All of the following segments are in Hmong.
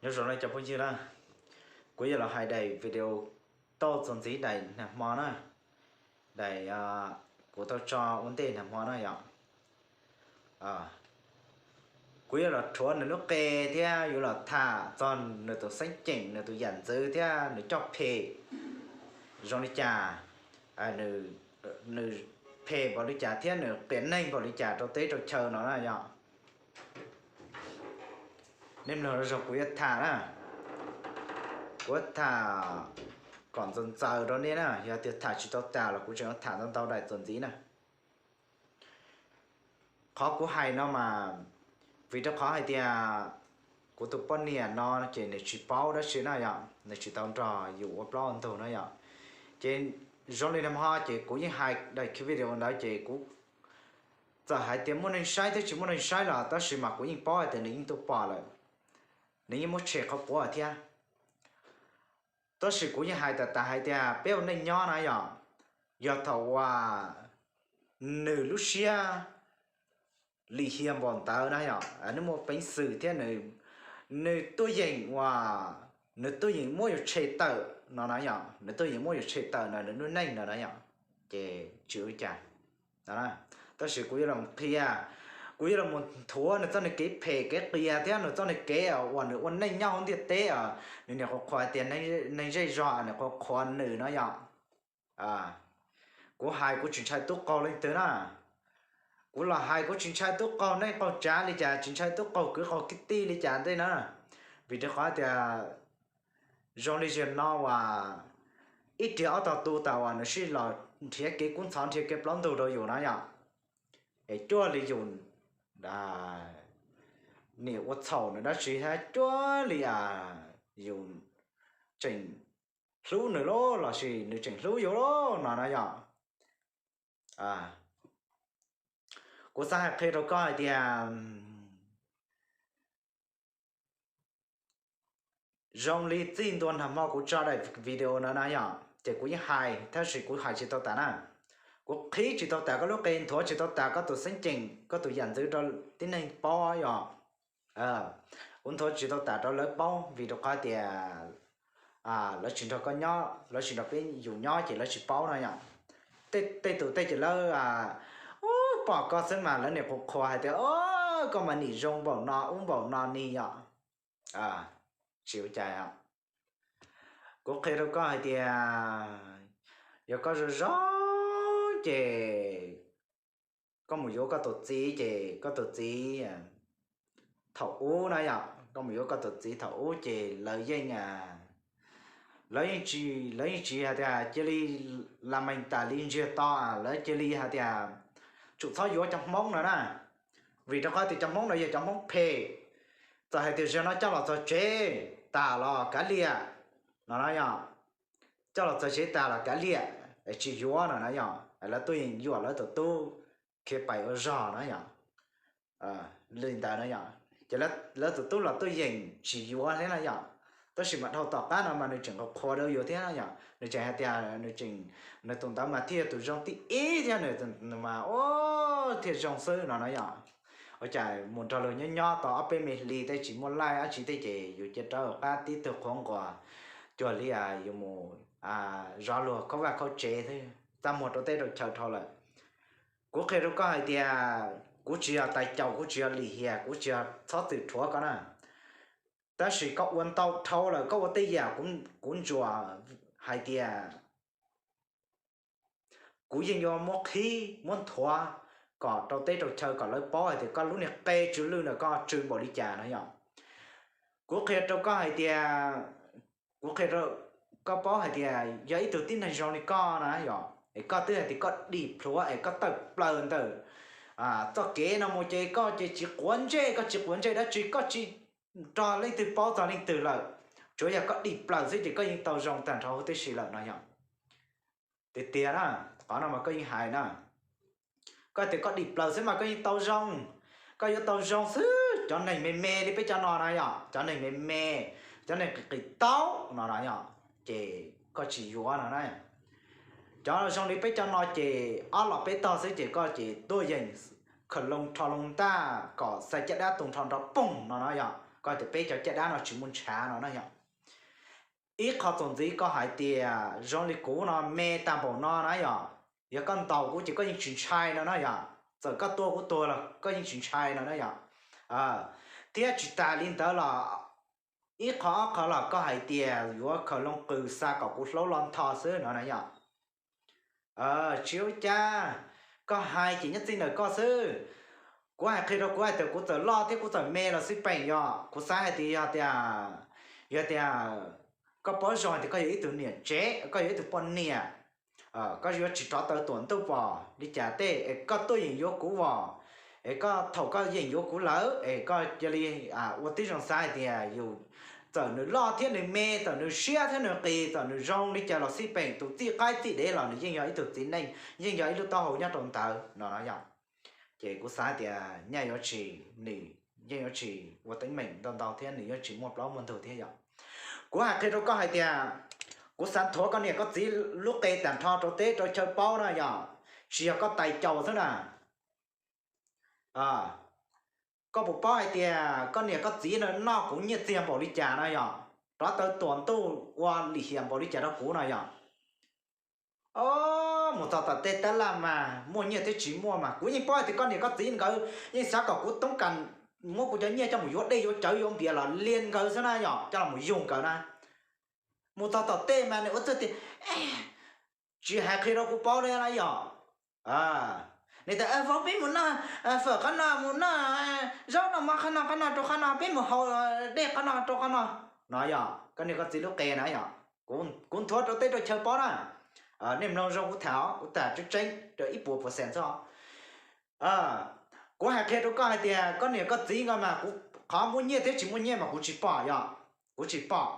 Nyob zoo nawb cov phooj ywg na, kuv yuav los hais daim video tau txuas ntxiv daim nag hmo na, daim kuv tau tso ua ntej nag hmo na yom. Kuv yuav los rhuav nws lub qe thiab yuav los tham txog nws tus xeeb ceem, nws tus yam ntxwv thiab nws coj phem zoo li cas, nws phem npaum li cas thiab nws qias neeg npaum li cas rau teb rau chaw no na yom. Nej mloog zoo kuv yuav tham na, kuv yuav tham kom ntxaws ntxaws rau nej na, yog tias tham tsis tau tas los kuv tseem yuav tham ntau ntau daim txuas ntxiv na. Qhov kuv hais no mas vim rau qhov hais tias kuv tus poj niam no ces nws tsis paub dab tsi na yom, nws tsis tau nrog yus ua plaub ua ntug na yom. Ces zoo li nag hmo ces kuv yeej hais daim video ntawd ces kuv txawm hais tias muaj neeg saib thiab tsis muaj neeg saib los tab sis mas kuv yeej paub hais tias nws yeej tuaj pom lawm, nws yeej muab tshem qhov puav thiab. Tab sis kuv yeej hais tas tas hais tias peb ua neej nyob na yom, yog thaum uas nws lub siab lim hiam npaum ntawd na yom, nws muaj peev xwm thiab nws tuaj yeem uas, nws tuaj yeem muab yus tshem tawm no na yom, nws tuaj yeem muab yus tshem tawm no nws lub neej no na yom, ces tsis ua cas. Tab sis kuv yuav los qhia, kuv yuav los mus nthuav nws txoj niag kev phem kev qias thiab nws txoj niag kev uas nws ua neej nyob hauv ntiaj teb, nws niam qhuav qhuas tias neeg zej zog nws qhuav qhuas nws no yom. Kuv hais kuv tsis ntshai tub qaug leej twg na, kuv los hais kuv tsis ntshai tub qaug neej qaug tsav li cas, tsis ntshai tub qaug kwv qaug tij li cas ntej na, vim rau qhov tias zoo li zaum no uas ib riam ob tog tu tas uas nws sij los nrhiav kev kub ntxhov nrhiav kev plaub ntug rau yus na yom, es cuag li yus niam ua txhaum nws dab tsi thiab cuag li yus tseem hlub nws los sis nws tseem hlub yus no na yom. Kuv xav hais qhia rau koj hais tias zoo li txij ntua nag hmo kuv tso daim video no na yom, ces kuv yeej hais tab sis kuv hais tsis tau tas na. Kuv qhib tsis tau tas koj lub qe, nthuav tsis tau tas koj tus xeeb ceem koj tus yam ntxwv rau tib neeg paub yom. Kuv nthuav tsis tau tas rau lawv paub vim rau qhov tias lawv tsis nrog koj nyob, lawv tsis nrog peb yus nyob ces lawv tsis paub no yom. Tej tus tej ces lawv pom koj xwb mas lawv niam qhuav qhuas hais tias koj mas nim zoo npaum no ub npaum no ni yom. Tsis ua cas, kuv qhia rau koj hais tias yog koj zoo zoo ces koj mus yuav koj tus txiv ces koj tus txiv thaum ub na yom, koj mus yuav koj tus txiv thaum ub ces lawv yeej, lawv yeej tsis, lawv yeej tsis hais tias cia li las mees tas li ntsiag to, lawv cia li hais tias tsum txhob yuav cov Hmoob no na, vim rau qhov tias cov Hmoob no yog cov Hmoob phem. Txawm hais tias zaum no coj los txog tsev tas los kav liam no na yom, coj los txog tsev tas los kav liam, tsis yuav no na yom, lawv tuaj yeem yuam lawv tus tub khiav pais ua zog na yom. Li ntawd na yom, ces lawv tus tub los tuaj yeem tsis yuav thiab na yom. Tab sis mas dhau tom qab no mas nws tseem qhuas qhuas rau yus thiab na yom, nws tseem hais tias nws tseem, nws tus ntawd mas thiaj yog tus zoo thib ib thiab, nws mas ua thiaj zoo xwb no na yom. Ua cas mus nrog luag nyob nyob tau ob peb me hli tej tsis muaj laij dab tsi tej ces yus cia rov qab tib tug qhuav nquas cuag li yus mus zov luag khaub vaj khaub tsev xwb, txaj muag rau teb rau chaw dhau lawm. Kuv qhia rau koj hais tias kuv tsis yog tais caus, kuv tsis yog lim hiam, kuv tsis yog txhob txwm rhuav koj na. Tab sis koj ua ntau dhau lawm, koj ua tej yam kuv ntsuas hais tias kuv yeej yuav muab qhib muab nthuav kom rau teb rau chaw kom lawv paub hais tias koj lub niag qe tsw lwj ntawm koj tsw npaum li cas no yom. Kuv qhia rau koj hais tias, kuv qhia rau koj paub hais tias yog ib tug tib neeg zoo li koj na yom, es koj twb hais tias koj dim plhuav es koj tawm plaws ntawm txoj kev no mus ces koj ces tsis quav ntsej, koj tsis quav ntsej dab tsi, koj tsis nrog leej twg paub txog leej twg lawm, tsuav yog koj dim plaws xwb ces koj yeej tau zoo tag nrho huv tib si lawm no yom. Tiag tiag na, qhov no mas koj yeej hais na, koj tias koj dim plaws xwb mas koj yeej tau zoo, koj yuav tau zoo xwb. Cov neeg me me li peb cov no na yom, cov neeg me me, cov neeg qis qis taub no na yom, ces koj tsis yuav no na. Cov zoo li peb cov no ces ob los peb tog xwb ces koj ces tuaj yeem khawm loo rho loo ntaj kom xa caj dab tu nrho nrov poog no na yom. Koj tias peb cov caj dab no tsis muaj ntshav no na yom. Ib qho txuas ntxiv koj hais tias zoo li kuv no me tag npaum no na yom, yog koj ntaus kuv ces koj yeej tsis ntshai no na yom, txawm koj tua kuv tuag los koj yeej tsis ntshai no na yom. Thiab tsis tas li ntawd los ib qho ob qho los koj hais tias yuav khaws loo qws xa kom kuv hlaub lo ntho xwb no na yom. Tsis ua cas, koj hais ces nyob txij ntawm koj xwb. Kuv hais qhia rau kuv hais tias kuv txawm loj thiab kuv txawm me los xij peem yom, kuv xav hais tias yog tias, yog tias koj paub zoo hais tias koj yog ib tug niam tsev, koj yog ib tug poj niam, koj yuav tsis rov taw tuam ntuj pom li cas tej es koj tuaj yeem yuav kuv os, es koj thaum koj yeem yuav kuv lawm es koj cia li ua tib zoo xav hais tias yus txawm nws loj thiab nws me, txawm nws siab thiab nws qis, txawm nws zoo li cas los xij peem, tus txij qaib txij dev los nws yeej yog ib tug txiv neej, yeej yog ib lub taub hau nyob rau ntawd no no yom. Ces kuv xav hais tias nyaj yuav tsis, nws yeej yuav tsis ua teeb meem ntau ntau thiab nws yuav tsis muaj plaub muaj ntug thiab yom. Kuv hais qhia rau koj hais tias kuv xav nthuav koj niam koj txiv lub qe tag nrho rau teb rau chaw paub na yom, tsis yog koj tais caus xwb na. Koj puas paub hais tias koj niam koj txiv no noj kuv nyiaj txiag npaum li cas no yom, rov taw tuam ntuj ua lim hiam npaum li cas rau kuv no yom. Mus txog tom tej tab laj mas muaj nyiaj thiab tsis muaj mas kuv yeej paub hais tias koj niam koj txiv nkawd yeej xav kom kuv toob kas muab kuv cov nyiaj coj mus yuav dej yuav cawv yuav npias los lia nkawd xwb na yom, coj los mus yug nkawd na. Mus txog tom tej mas nws ua txuj tias tsis hais qhia rau kuv paub li na yom. Nws tias vauv peb mus noj fawm qhov no, mus noj zaub noj mov qhov no, qhov no rau qhov no, peb mus haus dej qhov no rau qhov no no yom, koj niam koj txiv lub qe na yom. Kuv nthuav rau teb rau chaw paub na. Nej mloog zoo kuv tham, kuv tham tseeb tseeb rau ib puas percent xwb. Kuv hais qhia rau koj hais tias koj niam koj txiv nkawd mas kuv qhov muaj nyiaj thiab tsis muaj nyiaj mas kuv tsis pom yom, kuv tsis pom.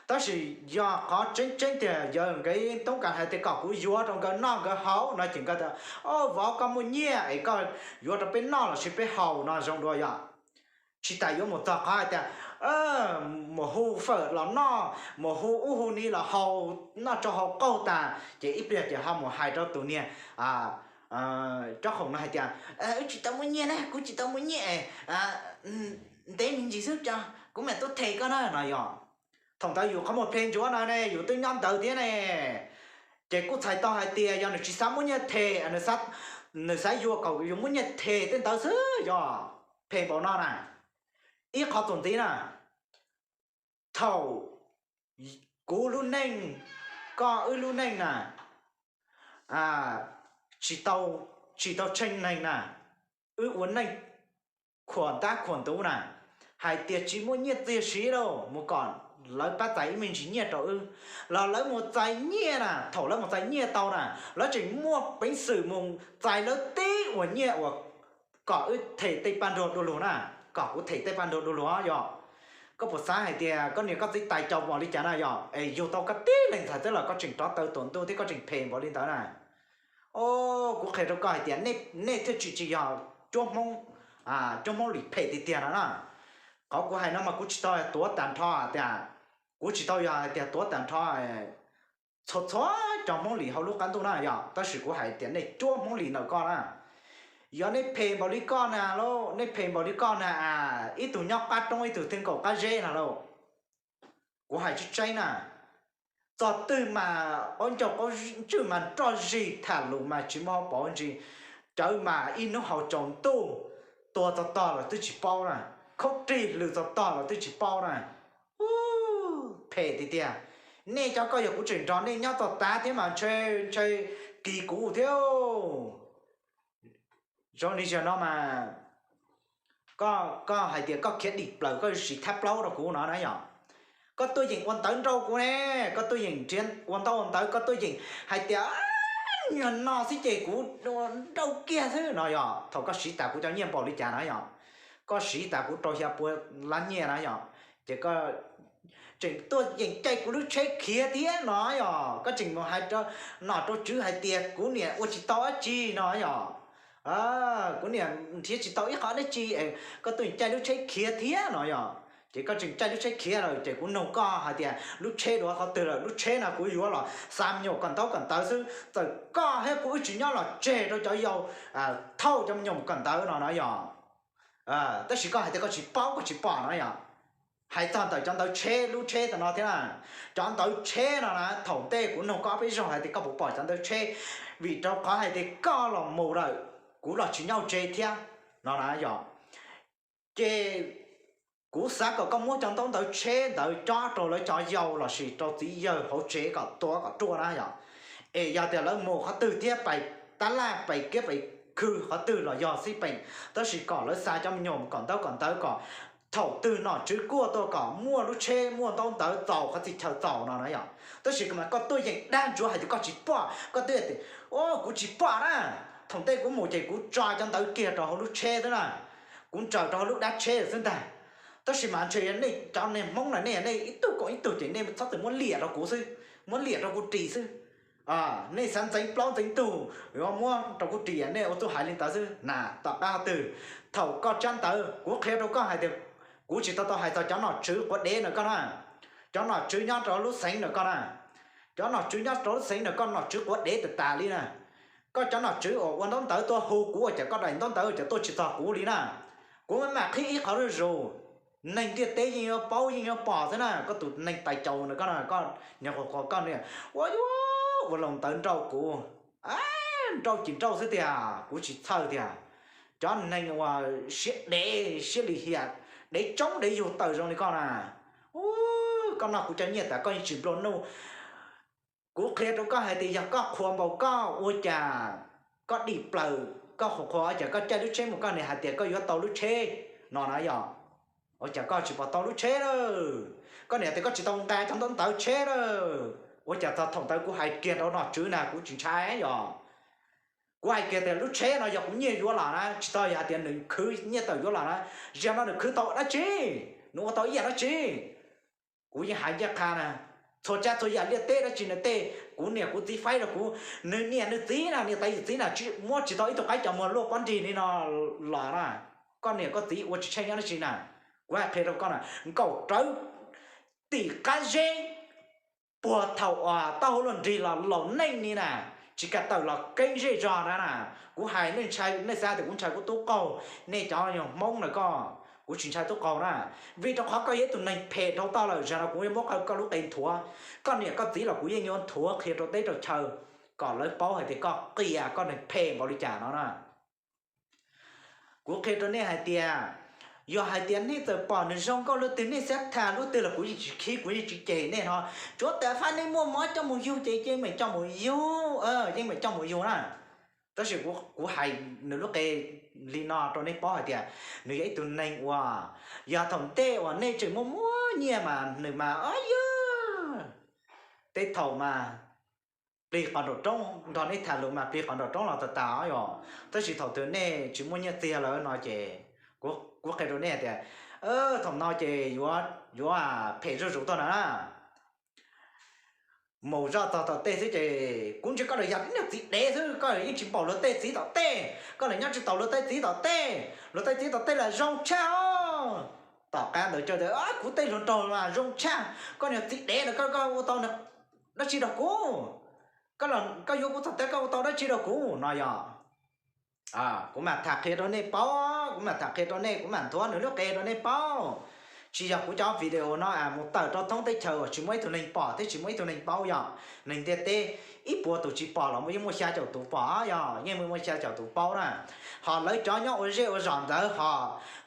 Tab sis yog qhov tseeb tseeb tiag yog nkawd toob kas hais tias kom kuv yuav rau nkawd noj nkawd haus no ces nkawd tias, o vauv koj muaj nyiaj es koj yuav rau peb noj los sis peb haus no zoo dua yom. Tsis tas yuav mus txog qhov hais tias mus hu fawm los noj, mus hu ub hu ni los haus, noj tsau haus qaug tas ces ib pliag ces ho mus hais rau tus niag cob khoom no hais tias, wb tsis tau muaj nyiaj na, kuv tsis tau muaj nyiaj, ntev me ntsis xwb, kuv mam tuaj them koj na no yom. Thaum ntawd yus qhov muag phem ntsuav no ne, yus twb nyob ntawd thiab ne. Ces kuj txhais tau hais tias yog nws tsis xav muab nyiaj them, nws xav yuav kom yus muab nyiaj them tej ntawd xwb yog phem npaum no na. Ib qho txuas ntxiv na, thaum kuv lub neej, koj wb lub neej na, tsis tau, tsis tau tsheej neeg na, wb ua neej khuam ntab khuam ntuv na, hais tias tsis muaj nyiaj txiag siv lauj, mus kom lawv pab txais ib me ntsis nyiaj rau wb, los lawv mus txais nyiaj na, thaum lawv mus txais nyiaj tau na, lawv tseem muaj peev xwm mus txais lawv tib uas nyiaj uas kom wb them tej paj nruag dua lug na, kom kuv them tej paj nruag dua lug yog. Koj puas xav hais tias koj niam koj txiv tais caus npaum li cas na yog, es yug tau koj tib leeg ntxhais xwb los koj tseem rov taw tuam ntuj thiab koj tseem phem npaum li ntawd na. O, kuv qhia rau koj hais tias nej thiaj tsis, tsis yog cuab Hmoob, cuab Hmoob Lis phem tiag tiag no na. Qhov kuv hais no mas kuv tsis tau tuav tag nrho tias, kuv tsis tau yog hais tias tuav tag nrho txhua txhua cov Hmoob Lis hauv lub qab ntuj na yog, tab sis kuv hais tias nej cuab Hmoob Lis ntawm koj na. Yog nej phem npaum li koj na lauj, nej phem npaum li koj na, ib tug nyob qab roob ib tug thiaj nkaum qab zeb no lauj. Kuv hais tseeb tseeb na, txog twg mas qaub ncaug qaub ntswj mas nroj zig, tham lus mas tsis muaj hauv paus ntsis, cawv mas ib hnub haus tsaus ntuj, tuag txog tog los twb tsis paub na, khaub rig lwm txog tog los twb tsis paub na. Phem tiag tiag. Nej cov koj yog kuv tseem nrog nej nyob txog tav thiab mas ntshe, ntshe kis kuv thiab. Zoo li zaum no mas koj, koj hais tias koj khiav dim plaws koj siv thab plaub rau kuv no na yog. Koj tuaj yeem ua ntawv nrauj kuv ne, koj tuaj yeem nrhiav ua ntaub ua ntawv, koj tuaj yeem hais tias nyuag no xwb ces kuv nrauj kiag xwb no yog. Thaum koj siv tas kuv cov nyiaj npaum li cas na yog, koj siv tas kuv rau xya pua lab nyiaj na yog, ces koj tseem tuaj yeem caij kuv lub tsheb khiav thiab no yog. Koj tseem mus hais rau nom rau tswv hais tias kuv niam ua tsis tau dab tsi no yog, kuv niam nrhiav tsis tau ib qho dab tsi, koj tuaj caij lub tsheb khiav thiab no yog. Ces koj tseem caij lub tsheb khiav lawm ces kuv nug koj hais tias lub tsheb dua qhov twg lawm? Lub tsheb no kuv yuav los xa me nyuam kawm ntaub kawm ntawv xwb, txawm koj thiab kuv wb tsis nyob los tseg rau cov yau thauj cov me nyuam kawm ntawv no no yog. Tab sis koj hais tias koj tsis paub, koj tsis pom no yog. Hais txog ntawm cov ntawv tsheb lub tsheb tam no thiab na, cov ntawv tsheb no na thaum ntej kuv nug koj ob peb zaug hais tias koj puas pom cov ntawv tsheb, vim rau qhov hais tias koj los mus lawm, kuv los tsis nyob tsev thiab no na yog. Ces kuv xav kom koj muab cov ntaub ntawv tsheb ntawd cob rau lawv cov yau lossis rau txiv yawg hauv tsev kom tuav kom ruaj na yog. Es yog tias lawv mus qhov twg thiab pais tab laj pais kiab pais khw qhov twg los yog xij peem, tab sis kom lawv xa cov me nyuam kom ntaub kom ntawv kom thaum twg nom tswv kuaj tuaj kom muaj lub tsheb muaj ntaub ntawv txaus qhov txhia chaw txaus no na yog. Tab sis mas koj tuaj yeem dag ntsuav hais tias koj tsis pom, koj twb tias, Kuv tsis pom na, thaum ntej kuv mus ces kuv tso cov ntawv kiag rau hauv lub tsheb xwb na, kuv ntsaws rau hauv lub dab tsheb xwb ntag. Tab sis mas ntshe nej cov niag Hmoob na nej nej ib tug koom ib tug ces nej txhob txwm muab liam rau kuv xwb, muab liam rau kuv ris xwb. Nej xav ntxeev plaub ntxeev ntug yuav muab rau kuv ris, nej ua txuj hais li ntawd xwb na. Tom qab twg thaum koj tsab ntawv kuv qhia rau koj hais tias kuv tsis tau tau hais txog cov nom tswv quav dev ntawm koj na, cov nom tswv nyob rau lub xeev ntawm koj na, cov nom tswv nyob rau lub xeev ntawm koj nom tswv quav dev tas tas li na. Koj cov nom tswv uas ua ntaub ntawv tuaj hu kuv ua cas koj daim ntaub ntawv ua cas tuaj tsis txog kuv li na. Kuv mam qhib ib qho zuj zus, neeg ntiaj teb yeej yuav paub yeej yuav pom xwb na. Koj tus neeg tais caus ntawm koj na, koj niag qhuas qhuas koj niag ua yuav ua los ntawd nrauj kuv, nrauj ces nrauj xwb tiag, kuv tsis txhawj tiag. Cov neeg uas siab dev siab lim hiam, dev tsoob dev yug tawm zoo li koj na, koj noj kuv cov nyiaj tas koj yeej tsis nplua nuj. Kuv qhia rau koj hais tias yog koj qhuas npaum koj ua cas koj dim plaws, koj qhuas qhuas ua cas koj caij lub tsheb mus koj niam hais tias koj yuav tau lub tsheb no na yog, ua cas koj tsis pom tau lub tsheb lawm? Koj niam tias koj tsis tau nqa cov ntaub ntawv tsheb lawm, ua cas txog thaum ntawd kuv hais kiag rau nom tswv na kuv tsis ntshai yog. Kuv hais kiag tias lub tsheb no yog kuv nyiaj yuav los na, tsis tau yog hais tias nws khwv nyiaj tawm yuav los na. Zaum no nws khwv tau dab tsi? Nws ua tau ib yam dab tsi? Kuv yeej hais ncaj qha na, txhua tsav txhua yam liaj teb dab tsi nws tej, kuv niam kuv txiv faib rau kuv, nws niam nws txiv na, niam tais yawm txiv na, muab tsis tau ib tug qaib coj muag luaj pob nrig li no los na, koj niam koj txiv ua tsis tsheej nyob dab tsi na. Kuv hais qhia rau koj na, nkaum rawv tim qab zeb, puag thaum uas taub hau luaj nrig los laus neej li na, tsis kam tawm los keeb zej zog na na. Kuv hais nej ntshai, nej xav tias kuv ntshai kuv tub qaug, nej cov yog Hmoob na koj, kuv tsis ntshai tub qaug na, vim rau qhov koj yog ib tug neeg phem dhau toj lawm, zaum no kuv yuav muab koj lub qe nthuav, koj niam koj txiv los kuv yeej yuav nthuav qhia rau teb rau chaw kom lawv paub hais tias koj qias koj neeg phem npaum li cas no na. Kuv qhia rau nej hais tias, yog hais tias nej txawm pom nws zoo nkauj luaj twg nej xav tham luaj twg los kuv yeej tsis khib kuv yeej tsis cem nej no. Tsuav tas fab nej muaj mob coj mus yug ces yeej meem coj mus yug, yeej meem coj mus yug na. Tab sis kuv hais nws lub qe li no rau nej paub hais tias nws yog ib tug neeg uas yog thaum ntej uas nej tseem muaj muaj nyiaj mas nws mas o yog tej thaum mas plig qhov nraum roob nrog nej tham lus mas plig qhov nraum roob los tas tas yog. Tab sis thaum twg nej tsis muaj nyiaj txiag lawm no ces kuv qhia rau nej tias thaum no ces yuav phem zuj zus tuaj na. Mus zoj txog tom tej xwb ces kuv ntsia koj los yog ib niag txiv dev xwb, koj yeej tsis npaum luag tej txiv tom tej, koj los nyob tsis taus luag tej txiv tom tej, luag tej txiv tom tej los zoo tshaj. Tom qab ntawd coj tias kuv tej hluas nraug mas zoo tshaj, koj niag txiv dev no koj ua tau dab tsi rau kuv? Koj yuav kuv txog teb koj ua tau dab tsi rau kuv no yog? Kuv mam tham qhia rau nej paub, kuv mam tham qhia rau nej, kuv mam nthuav nws lub qe rau nej paub. Tsis yog kuv cov video no mus tawm rau thoob teb chaws uas tsis muaj ib tug neeg pom thiab tsis muaj ib tug neeg paub yog. Neeg ntiaj teb ib puas tus tsis pom los yeej muaj xya caum tus pom yog, yeej muaj xya caum tus paub na. Ho lawv cov nyob ua zej ua zos ntawd ho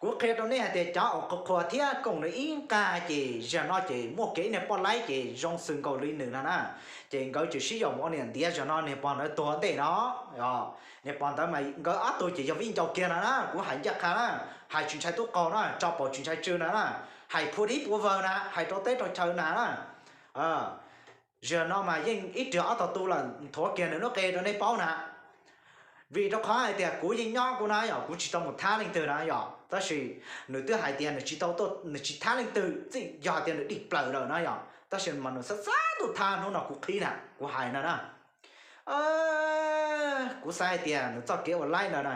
kuv qhia rau nej hais tias cov uas qhuas qhuas thiab koom nws ib nqag ces zaum no ces muaj kiag ib niag poj laib ces zoo xws nkaus li nws no na. Ces nkawd tseem sib yaum mus ua niam ntiav, zaum no niag pog ntawd tuag ntej no. Niag pog ntawd mas nkawd ob tug ces yog vij ncaus kiag no na, kuv hais ncaj qha na, hais tsis ntshai tub qaug na, tso paus tsis ntshai tsw no na, hais phua dib pua vawg na, hais rau teb rau chaw na na. Zaum no mas yeej ib riag ob tog tu lawm, nthuav kiag nws lub qe rau nej paub na. Vim rau qhov hais tias kuv yeej nyob kuv na yog, kuv tsis tau mus thab leej twg na yog, tab sis nws twb hais tias nws tsis tau, nws tsis thab leej twg txij, yog hais tias nws dim plaws lawm na yog, tab sis mas nws xav xav tuaj thab hnub no kuv qhib na, kuv hais no na. Kuv xav hais tias nws txoj kev ua laib ntawd na,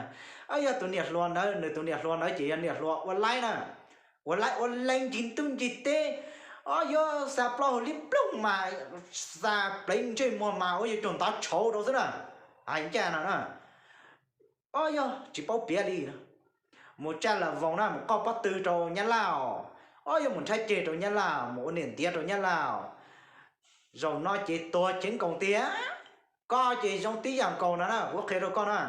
yog tus niam hluas ntawd, nws tus niam hluas ntawd ces yog niam hluas ua laib na, ua laib ua leej ncig ntuj ncig teb, o yog xa plaub hau liab ploog mas, xa pleev ntsej muag mas ua yuav cog ntov tshauv rau xwb na, hais ncaj no na. O yog tsis paub piav li, mus tsaj las voos na, mus qoj pob tw rau nyab laj os. Ob, yuav mus ntshai ceg rau Nyab Laj, mus ua niam ntiav rau Nyab Laj, zaum no ces tuag ceev nkaus tiag. Koj ces zoo tib yam nkaus no na, kuv qhia rau koj na.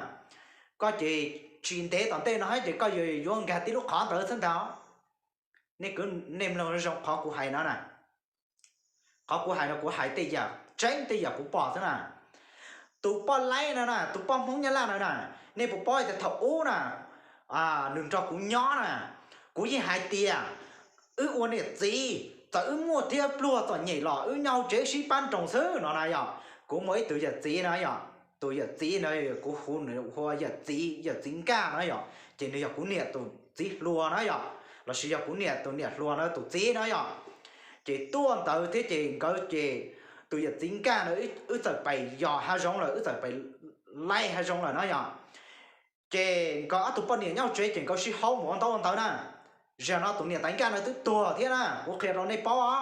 Koj ces tsis ntev tom ntej no ces koj yuav yuav nkag tib lub qhov ntawd xwb ntag. Nej kwv nej mloog zoo qhov kuv hais no na. Qhov kuv hais no kuv hais tej yam tseeb tej yam kuv pom xwb na. Tus poj laib no na, tus poj Hmoob Nyab Laj no na, nej puas paub tias thaum ub na, nws nrog kuv nyob na, kuv yeej hais tias wb ua niam txiv, txawm wb muaj thiab pluag txom nyem los wb nyob hauv tsev sib pab nroos xwb no na yom. Kuv muaj ib tug yawm txiv no yom, tus yawm txiv no kuv hu nws ua yawm txiv, yawm txiv Nkaj no yom, ces nws yog kuv niam tus txiv hluas no yom, lossis yog kuv niam tus niam hluas no tus txiv no yom. Ces tuaj ntawd thiab ces nkawd ces tus yawm txiv Nkaj no wb txawm pais yos hav zoov lawm, wb txawm pais laij hav zoov lawm no yom. Ces nkawd ob tug poj niam nyob tsev ces nkawd sib haub mus ua ntaub ua ntawv na. Zaum no tus niam tais Nkaj no twb tuag thiab na, kuv qhia rau nej paub os.